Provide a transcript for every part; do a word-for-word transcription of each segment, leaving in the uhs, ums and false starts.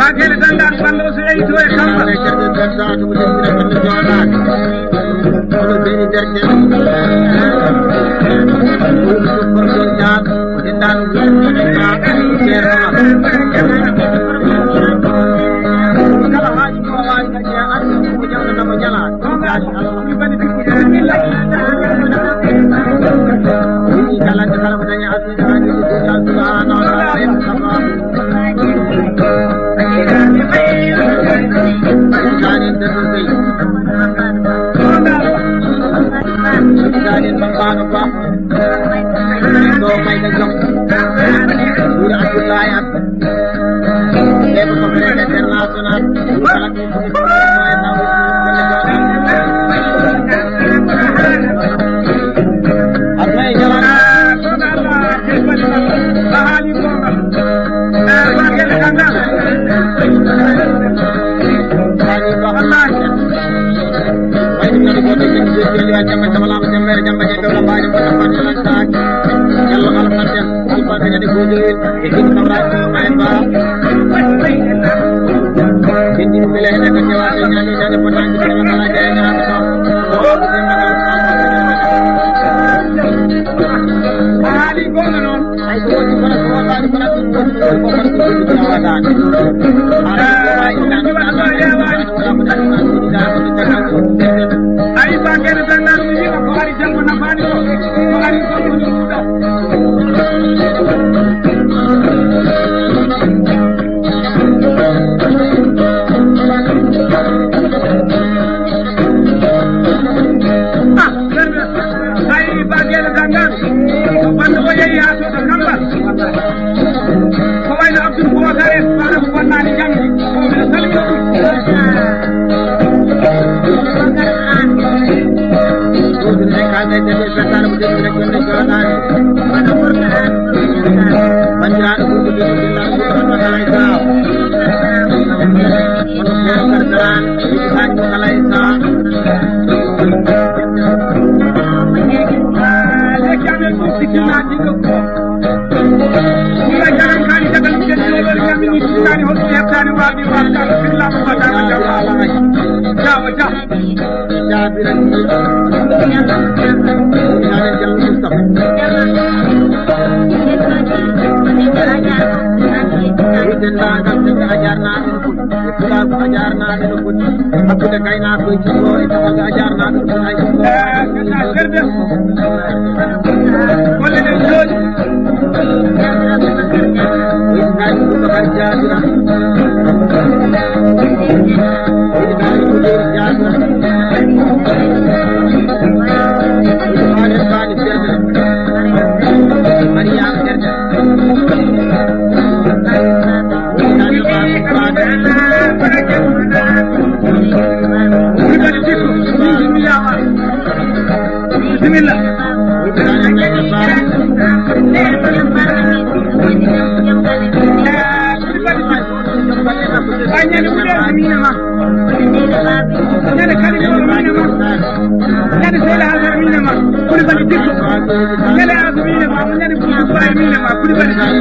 Bakele Dangan, Bando so yehi to e Kamba. Kala haaji ko waawi kadi e arde ko ñalnata mo ñalaa. Kala kala ko dañi arde kala ko Allah subhanahu wa ta'ala. Danin Bambano Ba. Ɗo Mayga Jom. Wuro Abdoulaye Abdou. Ɓe ko Fofre International. Haali goonga noon. Hay so woni kono so wondaani kono ɗum woni ɗum ko kono ɗum woni ɗum wondaani. Ayi, bakere tan nan mi wi'a ko ari janngo nafaani ko, ko ari janngo woni ɗum ɗo. Ayi, Baguel Dangan, ko Banda o yehi haa to Kamba. Ko wayno Abdoul Boubacar en, wano ko wonnaani jam, ko miɗo salmina ɗum. Bandiraɗo ɓurɗo ɓe ko Abdoulaye Sow. Kono ko Abdoulaye Sow. Dendagal Seeɗa a jarnaama no foti. E pulaagu a jarnaama no foti. Hakkunde gaynaaɓe e jikko e tawaga a jarnaama no foti. Ay, ko ɗum. Golle ɗe jooɗi. Ko Ibrahima Boubacar Diaby. Ko Ibrahima Boubacar Diaby. Ko Ibrahima Boubacar Diaby. Mariama Serde. Bisimilla. Ay, ñande Ɓuuɗe Asu miine ma. Ñande Kalilu Asu miine ma. Ñande Seyla Asu miine ma. Kuli Bali Dikko. Ñande Asu miine ma. Ñande Buuɗe Baye miine ma. Kuli Bali Dikko.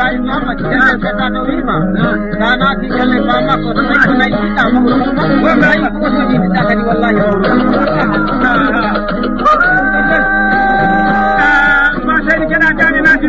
Kay Muhammad, Seeɗa no wiima, sa naati galle ba makko, so tawi ko nayi jiɗɗa makko, ɗum makko, wonno ayi ko so jiɗɗa kadi, wallahi. Ah, ma seydi Gena Jaaɓi naati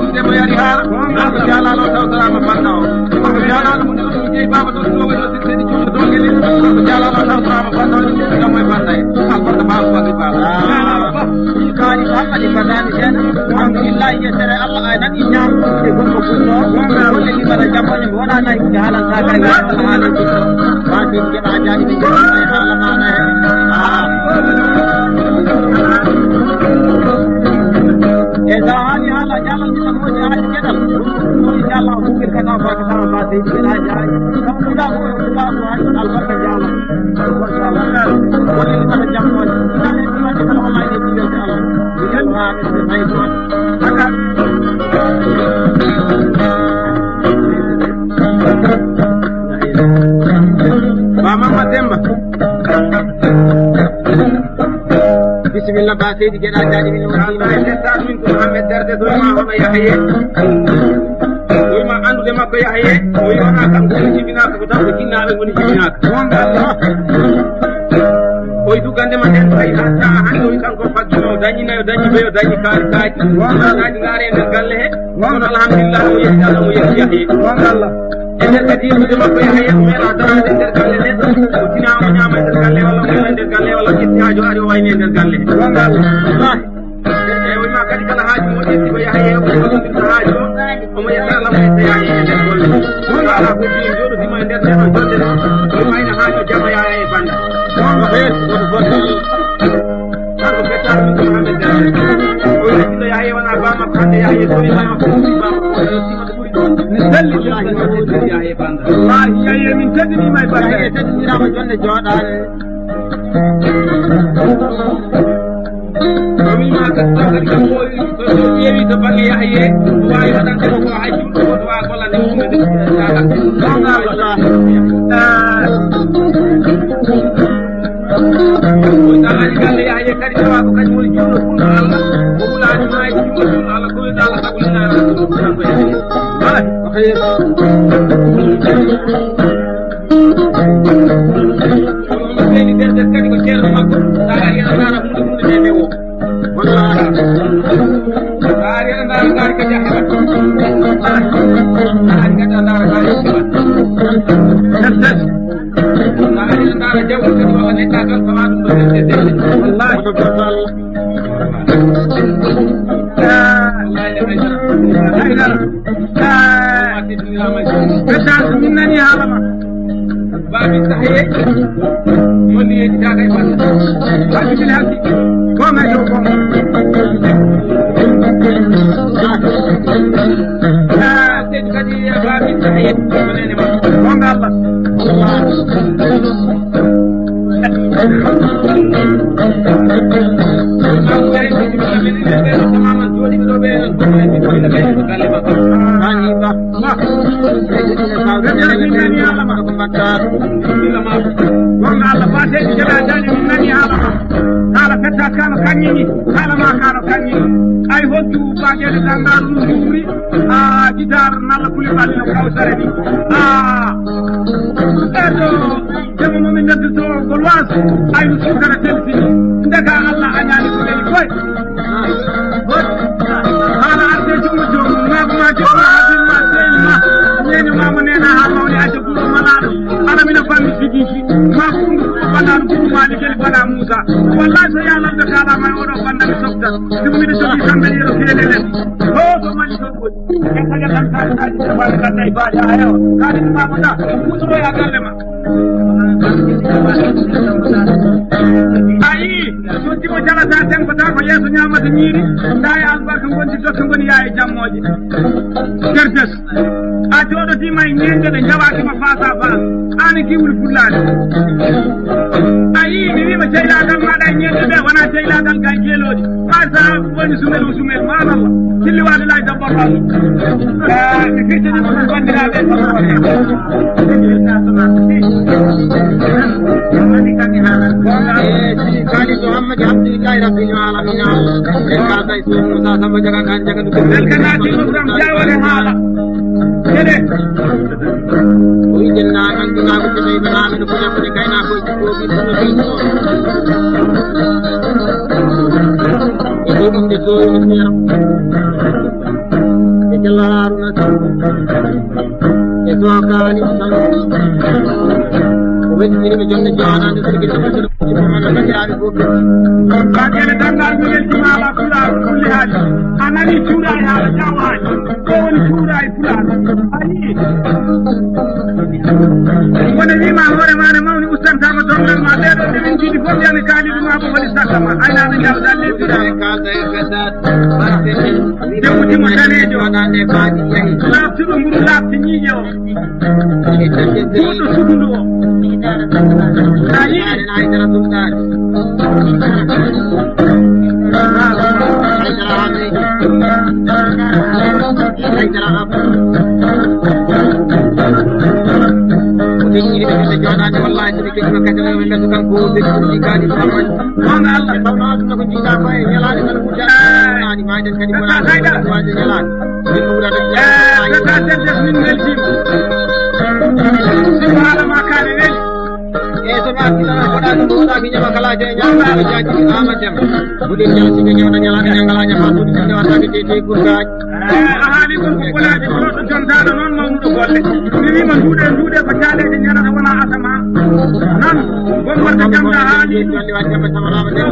ɗum de mo yari haala. Ko jaalaano tawtoraama bannda o. Ko jaalaano mo ɗum jeyi baaba ɗo ɗo ɗo sirteɗi juuɗo dow gili. Ko jaalaano tawtoraama bannda o ɗum ɗum ɗum e bannda e. Albarka baaba baaba baaba. Kaari ko hammadi badani den. Alhamdulillah yesere Allah ay nani ñaam. E gombo gullo. Golle ni bala jammo ne wona nay ko haalan ta kay. Haalan ko. Ba ke ke ba jani ni. Haalan na na. Ah. E sa haali haala jaalal ɗi tan woni haali geɗal. Inchallah o buɓɓir kata ba ka tara ba seydi geɗa jaay. Kam ɗum ɗa ko ɗum ɗa ko haali albarka jaala. Woni ɗum kata jam woni. Ɗum ɗa ɗum ɗa ɗum ɗa wallahi ɗum ɗum ɗa Allah. Ɗum ɗa ɗum ɗa ɗum ɗa. Haka. Ba Mama Demba. Bisimilla ba seydi geɗa jaɗi min wonɗi. Kala e nder min ko Mohamed Derde doy ma hono Yahaye. Doy ma andude makko Yahaye. O wi wona kanko woni jibinaka ko tan ko jinnaɓe woni jibinaka. Wonga Allah. O wi dugande ma nden tawi hatta hande o wi kanko faggino dañi nayo dañi beyo dañi kaari kaji. Wonga Allah. Kaji ngare e nder galle he. Wonga. Kono alhamdulillah o yetti Allah o yetti Yahaye. Wonga Allah. E nder kadi yimɓe makko Yahaye o meeɗa daraade e nder galle neɗɗo, o tina o ñaama e nder galle walla o yara e nder galle walla o ƴetti haajo ari o wayni e nder galle. Wonga Allah. Wallahi. E o wima kadi kala haaju mo ƴetti ko Yahaye o wallodirta haaju o, omo yetta Allah mo yetta Yahaye e nder golle. Wonga Allah. Ko ɓiye jooɗodima e nder nden o jonde ɗo, o wayna haaju jama Yahaye e banda. Wonga Allah. Woto bonde. Kanko fettaɗo min ko Mohamed Derde. O yettiɗo Yahaye wona ba makko hande Yahaye ko wi ba makko o wi ba makko o wi. Mi salli Yahaye Banda. Wallahi Yahaye min teddinima e Banda. Yahaye teddiniraama jonde jooɗaare. Maa ka taw kadi ko ɓooyi, so, so ƴeewi to bannge Yahye, o waawi waɗande mo ko hay juulɗo gooto waawa gollande mo ɗum e nder. Ko tawaani galle Yahye kadi tawa ko kañum woni juulɗo fulɗo Allah, o hulaani maa e juulɗo fulɗo Allah, ko wiyde Allah sabu linaare Allah ɗum fulɗo Yahye. Voilà. Kono ɓeydi nder nder kadi ko ceerno makko, so a ari aɗa ndaara huunde huunde nde nde wo. Wallaahi. So a ari aɗa ndaara ngaari kadi a heɓat. A ari kadi a ndaara ngaari a heɓat. Nder nder. So a ari aɗa ndaara jawdi kadi walla neɗɗaagal, tawa ɗum ɗo nder nder nder. Wallaahi. Wallaahi. Haydara. Beddaanto min nani haala ma. Baabi Sahaye. Woni e jaaga e balla. Baabi bil hakki. Gonga e dow gonga. Ah, seydi kadi e Baabi Sahaye. Gonga Allah. Gonga Allah, ba seydi Jela Jaaji, min nani haala ma. Haala fetta kano kaññini, haala ma kano kaññini. Ay hojju ba jele dangaru juri, a jidar nalla kuli balino kawsare ni. A, eto, jama mo min nodduto ko loise, ay no sukara telsi. Ndeka Allah añani ko leli koy. Haala arde jungo joom, mago ma joom, habil ma, seyni ma, neni ma mo nena ha mawni ajo guro malaɗo. Ala mina bambi sidiki, ma ko ɗum ko bandaɗo guro ma ligel bana Musa. Wallahi so yalal ɓe kala ma oɗo banda mi softa. Ɗum miɗo jogi kamɓe yero felelen. Ho so mali so ko. Kadi ma ko da, musuɗo ya galle ma. Ayi, so timo jalata tan ko ta ko yeeso ñamata ñiiri, nda e albarka gondi dokke ngoni yaa e jammooje. Kertes, a jooɗotiima e ñeeñde ɗe njawaaki ma faasa faas, aan e giwri fullaani. Ayi, mi wiima ceylaagal maaɗa e ñeeñde ɓe wona ceylaagal gay geelooɗi. Ɓay sa woni sumel o sumel, ma Allah, killi waɗi lay dabbar Allah. Eh, mi firtini ɗum banndiraaɓe. Eh, si Kalidu Hamadi Abdullahi Rabbil Alamina. Eh, ka kay so Musa Samba Jaga kan jaga ɗum. Ɗen ka naati ɗum kam jawale haala. Kede. O yiɗen na kan dina ko kede ɓe na men ko na ko kay na ko ko ko ko. E ɗum ɗum de so e Jalla Haruna Samba. E so kaani Samba. O weddiri ɓe jonde jooɗaande so gila ko jiro ko mana ko jaabi ko. Ka kele dangal mi weltima ala kula kulli haali. A nani cuuɗa e haala jaw haali. Ko woni cuuɗa e pulaar. Ayi. Wona wiima hoore ma ne mawni ustantama donngal ma ɓeɗo nde min jiiɗi fof yani kaalidu ma ko woni sakkama aynaaɓe njalda leydi. Jewtimo daneejo. Laaɓtuɗo mburu laaɓti ñiiƴe o. Goɗɗo sukundu o. Ayi. Wonga Allah. Tawno aduna ko jiiɗa ko e ñalaade tan wujjaani. Wujjaani maaden kadi wona haydara. Waaji ñalaade. Min wurata. Eh, kaka teddes min weltiima. Sima haala ma kaane weli. E so ma kila ko da ko da bi ñama kala je ñama jaaji Amadou Dem. Wudin ñal si ñama ñala ñangala ñama ko di ñama ta bi ti kurga. Eh, a haali kon ko ɓolaaji goɗɗo jontaaɗo noon mawnuɗo golle. Mi wiima nduuɗe nduuɗe ko caaleeɗe njanata wona asama. Noon gomborɗo jamta haali ɗum. Ɗo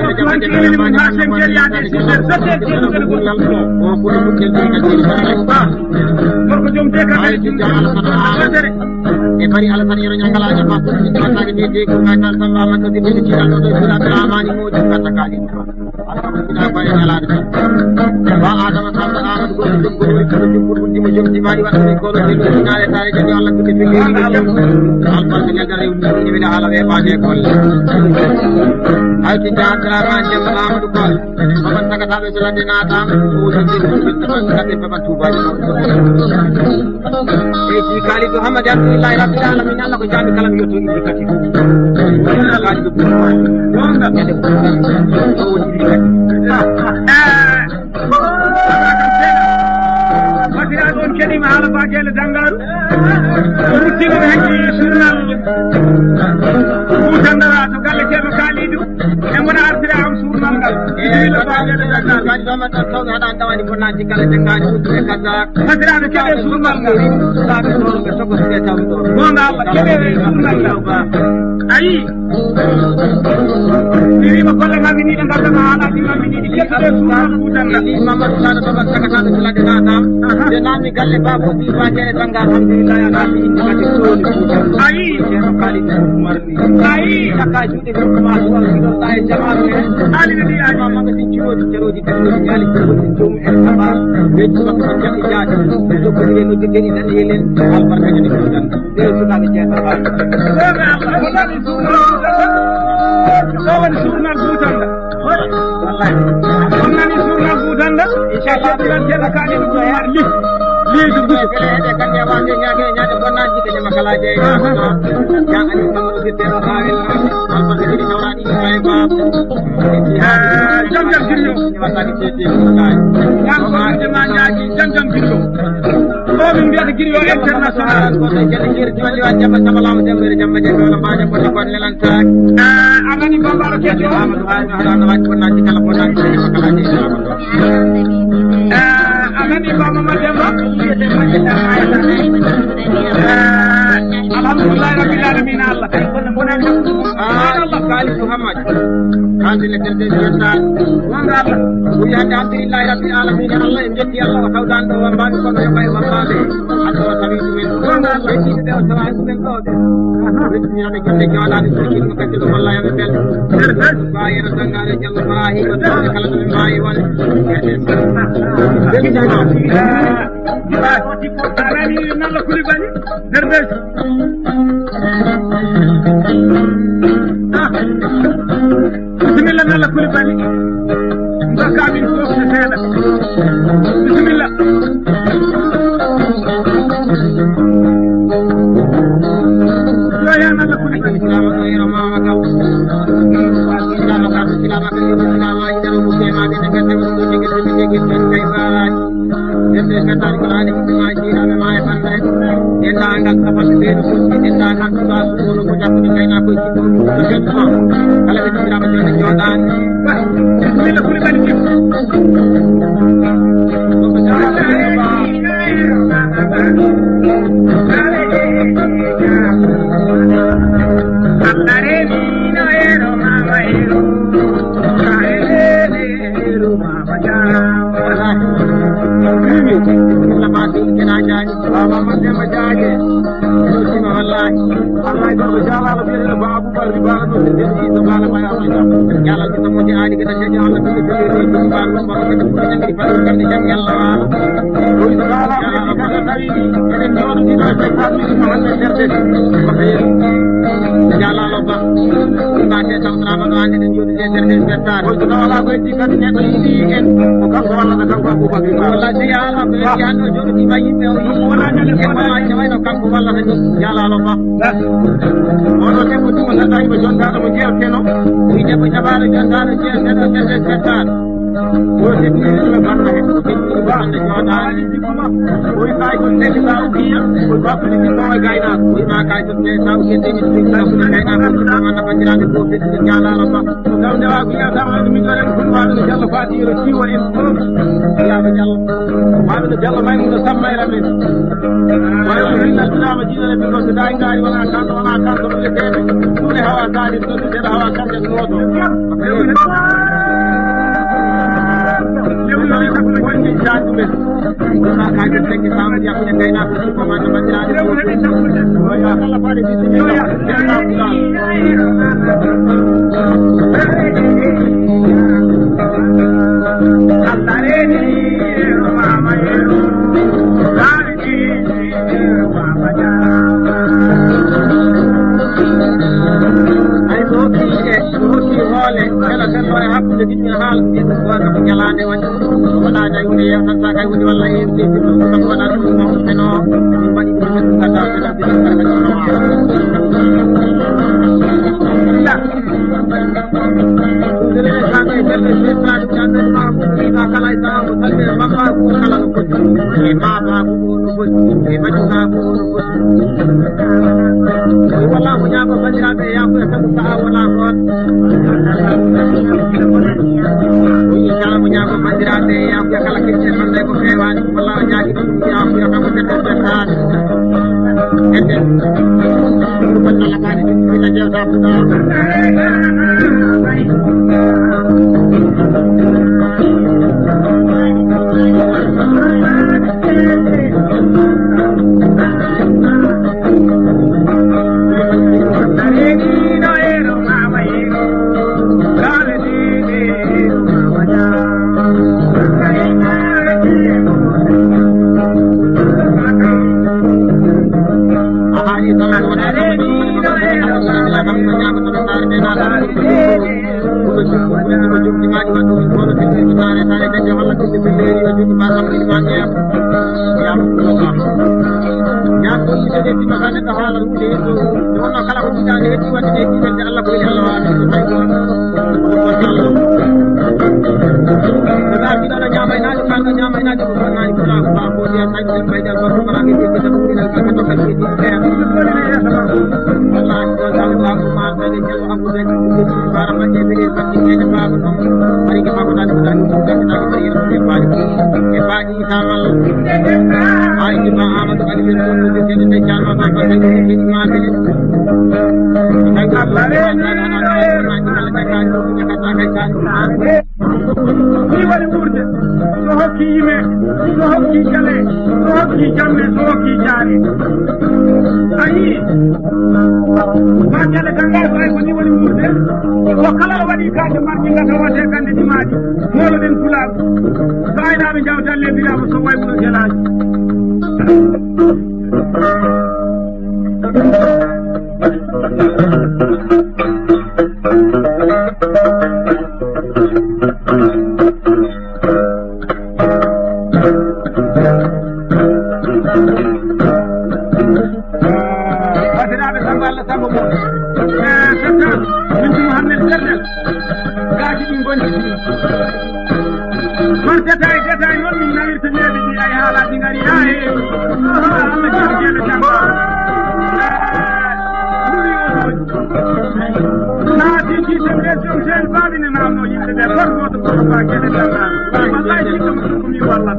ko tuwanti weli mum haa senkeryaade e sister sotte e sister gol. Ba. Gorko joom de ka kadi ɗum ɓatere. E bari ala tan yero ñangala ñama ko ni jama ta ni de ko ka tan samba man ko di ci tan do dura amani mo jama ta kali. Ala ko ina ko e ala. Ba adama samba Albarka ñagal rew ni, ni wala hala we baade golle. Ay ti jaatara ma dem Amadou Kol. Baban saka tabe sala de na tam. O de de de de de de Touba. E si Kalidou Hamadi, alhamdulillahi rabbil alamin, Allah ko jaabi kala mi yotto indi kati. Kalidou Hamadi. Waɗiraɗo on keɗima haala Baguel Dangaru. Ruttiɗo hannde journal. Ɓutandara to galle Ceerno Kalidou. E mona artira am journal ngal. Bismillah Baguel Dangaru. Kadi ɗo men ɗon tawɓe haɗa tawani bonnaaji kala janngaani uddude kasa. Waɗiraɗo keɗe journal ngal. Saabe ɗo ɓe togo suɓe tawi ɗo. Gonga Allah keɗe journal ngal. Ayi. Mi wiima golle maɓɓe ni ɗe ngannduɗaa haalaaji maɓɓe ni ɗi kettuɗe suuɗa Fuuta ngal. Ni Mamadou Sano Soba sagataɗo Fulade Naata. Aha. Nde naami galle baaba o ɓii Baguel Dangaru, alhamdulillahi, a naami inde kadi Fuuta. Ayi. Ceerno Kalidou Umar ni. Ayi. Caka juuɗe gorko ma suwa wiɗo ɗa e jamaanu he. Ali ne ɗi ayi. Mama ɓe sin ciroji ceroji ceroji ñaali ceroji joom en sama. Weji makko tan jaɓi jaati. Jokkondire no jokkeri tan yelen. Albarka ñande ko tan. Ɓe sukaaɓe jeeɗa. Ɗo woni journal Fuuta ngal. Wallahi. On nani journal Fuuta ngal. Inchallah. Journal Ceerno Kalidou Boubou Mar li. Leydi Fuuta. Kala heɗe kadi e wande ñaage ñaage bonnaaji de ñama kala jeeyi. Aha. Ya ani kam ko sirte ɗo haa welna. Albarka ɗiɗi tawraɗi Ibrahima. Ah, jam jam giryo. Wallahi tete. Jam ko ma jaaji jam jam giryo. Ko min mbiyata Griot International. Ko to Jelle Jeeri Joojo, Jabba Samba Laamu, Jemmbere Jemma Jeeri, wala mbaaja ko ko lelantaaki. Eh, a nani Baba Kejo? Amadou Haari, Haari, Haari, ko naati kala ko naati kala ko naati. Eh, a nani Baba Mademba? Eh, alhamdulillahi rabbil alamin Allah. Ah, Kalidou Hamadi. Haalde le terde de sa. Wanga Allah. Wi hande alhamdulillahi rabbil alamin. Allah en jetti Allah o tawdan ɗo wambaɓe kono yoɓa e wambaɓe. Hande o tawi ɗumen. Wanga Allah. Ɓe ɗiɗo ɓe o tawa ɗumen ɗo ɓe. Aha. Ɓe ɗiɗo ɓe jonde jooɗaɓe sokki ɗum kadi ɗo walla yoɓe bel. Ba yero dangaɓe Jallo Ibrahima ɗo kala ɗo ɓe mbawi won. Ɓe ɗiɗo. Anani Nalla Koulibaly, Derbeji. Ah. Bisimilla Nalla Koulibaly. Mbakka min fof no seeɗa. Bisimilla. Yo ya Nalla Koulibaly. Yetde fettaade ko ɗaani ko maa jiiraaɓe maa e bannda en. Denndaangal sababu ɓee ɗo fof, denndaangal tubaabu ko woni ko jaggude ngaynaako e jikkuuji ko jaggu ko. Kala ɓe jogiraama jonde jooɗaani. Mila kuli ɓadi jikku. Allah reeni no ero mama ero. Ero mama. Wallahi. Wallahi, gorko jaaraama, biyeteeɗo Ba Aboubacar Ba, no se jeni Iisa Ba, Ba Aboubacar. Yalla, so tawde aadi, kadi, jeni, Allah, biyeteeɗo Ba Aboubacar, kadi, jam, yalla, waalo. Ko Iisa Ba, Ba Aboubacar, tawi, eɗen njooɗo, ɗiɗo, e ɓe, Ba Aboubacar, hannde, nder den. Ko ɓe, jaalalo Ba. Ba, te, tawtoraama, ɗo, hannde, eɗen njooɗi. Ko so tawa alaa ko heddi kadi neɗɗo yiɗi en, ko kanko wallata kanko Abubakar Ba. Walla si alaa ko heddi hannde o jooɗiima yimɓe o yiɗi. Wona ñande ko wona ñande wayno kanko wallata ni. Jaalalo Ba. Oɗo debbo tuma tan tawi ko jontaɗo mo jeerteno. Wi debbo jaɓaɗo jontaɗo jeerteno, jeerteno, jeertano. Ko heddi ɗum e bannda he. Ko heddi bannda jooɗaani. O wi kay ko seki sa o wiya, o bakkude ɗi ɗo e gaynaako. O wi ma kay so te sa o kete mi ɗum sa o kete gaynaako. Ko ɗum walla bandiraɓe ko heddi jaalalo Ba. Ko kam ndewa ko yiyata wano mi jooɗen ko ɗum wano no Jallo Fati yero ciwo en fof. Yaaba Jallo. Wano no Jallo Maymuuna Sammayra men. Wano no Hinnal Birama Jiinal e Bikol so daay ngaari wona kanto, wona kanto no wiyeteeɓe. Ɗum ne hawa kaari ɗum ne hawa kante gooto. Lewru no woni jaadumen. Wona kaari ɗum ne hawa jaadumen. Kaynaako sukko ma no bandiraɓe ko. Yo Allah reeni, yo Allah reeni. Walla ko ñaago bandiraɓe, yafuya sabu sa'a wala ko. Inchallah, ko ñaago bandiraɓe, yafuya kala kecce hande ko fewani, walla o ñaagi ɗum, yafuya kala ko fewani. Ete. Ko balla kadi, ina jewta. Ni waɗi wuurde, so hokki yime, so hokki jale, so hokki jamme, so hokki jaare. A yii? Ma jale tan ngal, ay ko ni woni wuurde. Ko kala o waɗi kaaje marji ngasa wate kande ɗi maaji. Mooloɗen pulaar. So aynaaɓe njawtan lebbiraaɓe so way wuuro jelaaji. Bandiraɓe, sago Allah, sago mon. Eh, Docteur Bintu Mohamed Serdel. Gaaji ɗin gonti ɗin. Kono détail, détail noon min nawirta neeɓe ɗi ay haalaaji ngari haa heewi. Allah jaɓi jelle janngo. Ɗum yo ɗum. Naa tigi sen ɓe jom sen baaɓi ne naamno yimɓe ɓe, goto goto ko ba gele tan. Wallahi, sikka mo ɗum ko mi wallat.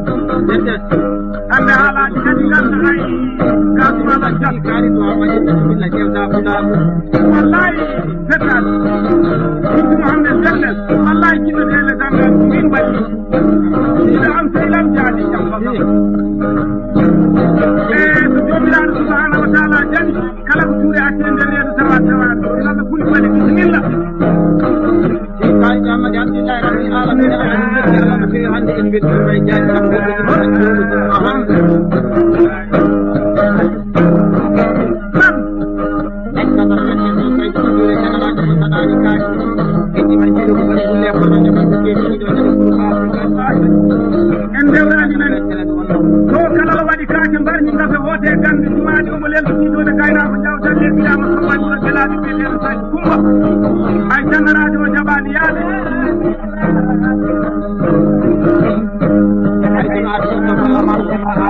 Hannde haalaaji kadi ngarta hay, gasuma la jam. Wallahi, Seetal. Ɗum ko hannde Serdel. Wallahi, jiɗɗo de le danngal ko min mbaɗi. Jiɗɗo am sehil am jaadi jam. Eh, so Joomiraaɗo subhanahu wa taala jaɓi, kala ko tuure acce nder reedu tawa tawa. Lalla kuli mbaɗi, bisimilla. Kay Amadou Abdoulaye Rabbil Alamina, Allah no feewi hannde en mbeltiima e jaadi. Aha. En ndewrani men. To kala o waɗi kaake mbarni ngasa woote gande jumaaji omo lelɗo ɗiɗo ne gaynaako jawtan lelɗiraama so waɗi wuro gelaaɗo biyeteeɗo Sadio Kumba. Ay janaraajo o jaɓaani yaade. Ay janaraajo o jaɓaani yaade.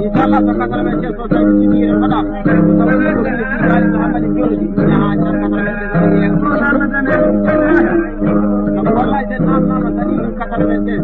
Inchallah, so quatre-vingt-quinze o tawi sigi en mbaɗa. Wallahi, sen namnama sani ɗum quatre-vingt-quinze.